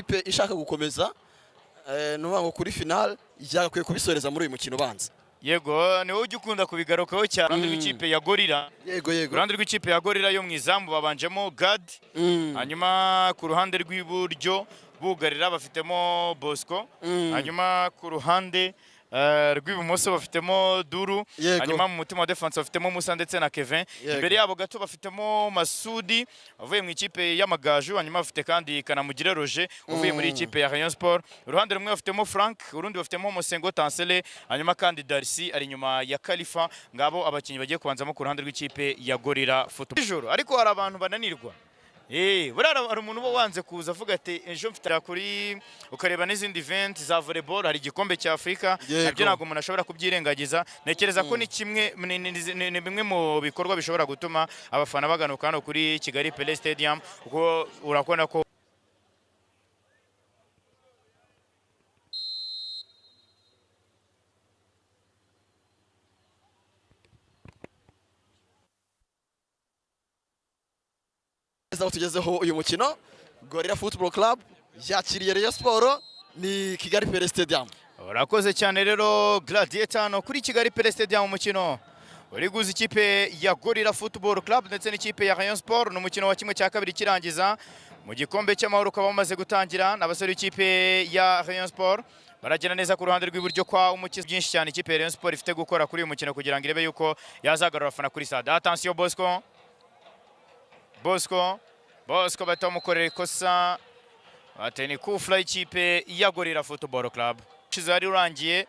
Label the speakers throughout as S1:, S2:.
S1: Ikipe ishaka gukomeza, ni ukuvuga ngo kuri final yagakwiye kubisoreza muri uyu mukino ubanza.
S2: Yego, ni wowe ujya ukunda kubigarukaho cyane. Uruhande rw'ikipe ya Gorilla,
S1: Yego yego.
S2: uruhande rw'ikipe ya Gorilla yo mu izamu babanjemo Gad, hanyuma ku ruhande rw'iburyo bugarira bafitemo Bosco, hanyuma ku ruhande rw'ibumoso bafitemo Duru, hanyuma mu mutima wa defense bafitemo Musa ndetse na Kevin. Imbere yabo gato bafitemo Masudi avuye mu ikipe y'Amagaju, hanyuma bafite kandi Kanamugire Roger uvuye muri ikipe ya Rayon Sport. Uruhande rumwe bafitemo Frank, urundi bafitemo Mosengo Tansele, hanyuma kandi Darcy ari inyuma ya Khalifa. Ngabo abakinnyi bagiye kubanzamo ku ruhande rw'ikipe ya Gorilla Football. Ijoro ariko hari abantu bananirwa. Buriya hari umuntu uba wanze kuza avuga ati ejo mfite kuri, ukareba n'izindi event za volleyball, hari igikombe cya Afurika, nabyo ntabwo umuntu ashobora kubyirengagiza. Ntekereza ko ni kimwe ni bimwe mu bikorwa bishobora gutuma abafana baganuka hano kuri Kigali Pele Stadium, kuko urabona ko
S1: Aho tugezeho uyu mukino, Gorilla Football Club yakiriye Rayon Sport, ni Kigali Pele Stadium.
S2: Urakoze cyane rero Gladiator, hano kuri Kigali Pele Stadium umukino uri guza ikipe ya Gorilla Football Club ndetse n'ikipe ya Rayon Sport. Ni umukino wa 1/2 kirangiza mu gikombe cy'amahoro, ukaba wamaze gutangira n'abasore b'ikipe ya Rayon Sport baragenda neza ku ruhande rw'iburyo kwa Umukiza. Byinshi cyane ikipe ya Rayon Sport ifite gukora kuri uyu mukino kugira ngo irebe yuko yazagarura abafana kuri stade. Attention, Bosco, Bosco, Bosco, bahita bamukorera ikosa, bati ni kufla y'ikipe ya Gorilla Football Club. Ushize wari urangiye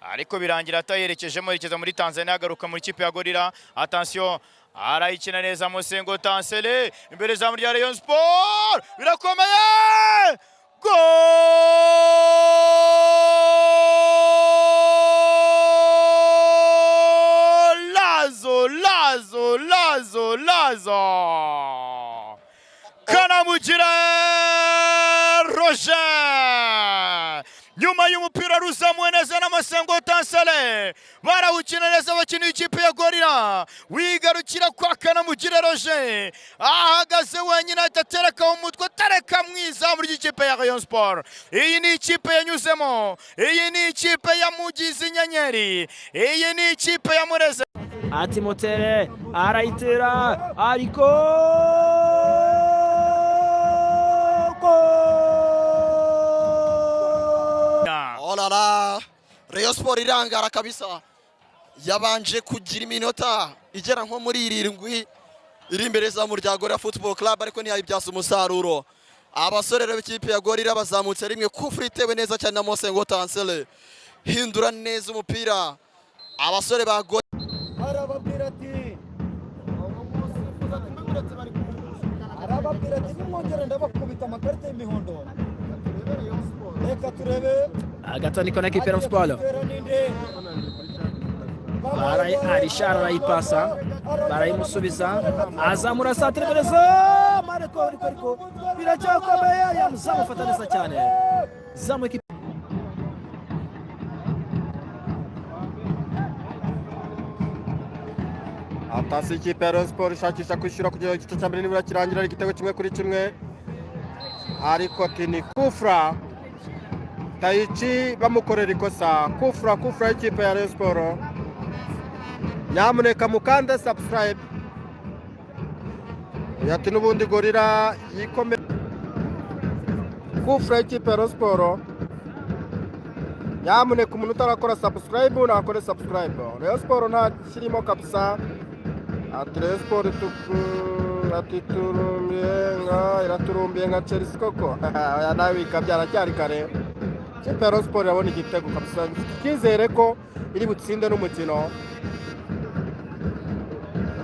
S2: ariko birangira atayerekejemo, yerekeza muri Tanzania, agaruka muri ikipe ya Gorilla. Attention, arayikina neza Musengo Tansele imbere zamu rya Rayon Sport, birakomeye. Golazo, lazo, lazo, lazo! Kanamugire Roger nyuma y'umupira ruzamuwe neza n'Amasengo Tansele, barawukina neza abakinnyi b'ikipe ya Gorilla, wigarukira kwa Kanamugire Roger, ahagaze wenyine ahita atereka umutwe, atereka mu izamu ry'ikipe ya Rayon Sport. Iyi ni ikipe yanyuzemo, iyi ni ikipe yamugize inyenyeri, iyi ni ikipe yamureze.
S3: Ati Motere arayitera ariko goal!
S1: Oh là là, Rayon Sport irangara kabisa, yabanje kugira iminota igera nko muri 7 iri imbere zamu rya Gorilla Football Club, ariko ntiyayibyaza umusaruro. Abasore rero b'ikipe ya Gorilla bazamutse rimwe, kufuri itewe neza cyane na Mosengo Tansele, hindura neza umupira abasore ba Gorilla.
S4: Arababwira ati nimwongere ndabakubita amakarita y'imihondo. Reka turebe.
S3: Hagati ni kona ekipe ya Rayon Sport.
S4: Tera ninde?
S3: Arishara arayipasa, barayimusubiza, azamura santire neza, ariko ariko ariko biracyakomeye, yamufata neza cyane zamu ekipe.
S5: Atasi ikipe ya Rayon Sport ishakisha kwishyura kugira ngo igice cya mbere nibura kirangira ari igitego 1-1, ariko ati ni kufra. Tayici bamukorera ikosa, kufra, kufra y'ikipe ya Rayon Sport. Nyamuneka mukande subscribe. Ati n'ubundi Gorilla yikome, kufra y'ikipe ya Rayon Sport. Nyamuneka umuntu utarakora subscribe nakore subscribe. Rayon Sport nta kirimo kabisa. Ati Rayon Sport ati turumbiye nka, iraturumbiye nka Chelsea koko. Oya nawe wikabya, aracyari kare. Ikipe ya Rayon Sport irabona igitego kabisa, mfite icyizere ko iri butsinde n'umukino.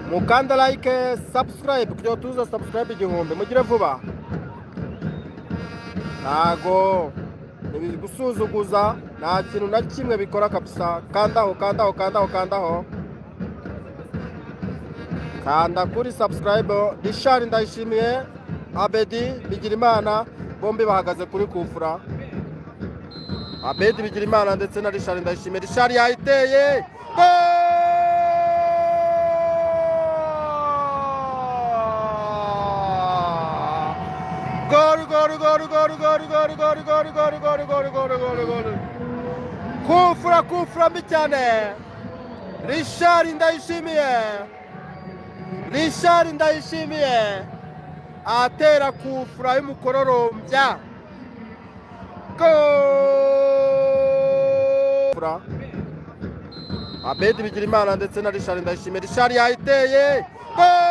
S5: Mukanda like, subscribe kugira ngo tuze subscribe 1000, mugire vuba. Ntago gusuzuguza, nta kintu na kimwe bikora kabisa. Kandaho, kandaho, kandaho, kandaho, kanda kuri subscribe. Richard Ndayishimiye, Abedi Bigirimana bombi bahagaze kuri kufura. Abedi Bigirimana ndetse na Richard Ndayishimiye. Richard yayiteye. Goal, goal. Gol, gol, gol, gol, gol, gol, gol, gol, gol, gol, gol, gol, gol! Kufura, kufura mbi cyane! Richard Ndayishimiye, Richard Ndayishimiye atera kufura y'umukororombya. Gol! Abedi Bigirimana ndetse na Richard Ndayishimiye. Richard yayiteye. Gol!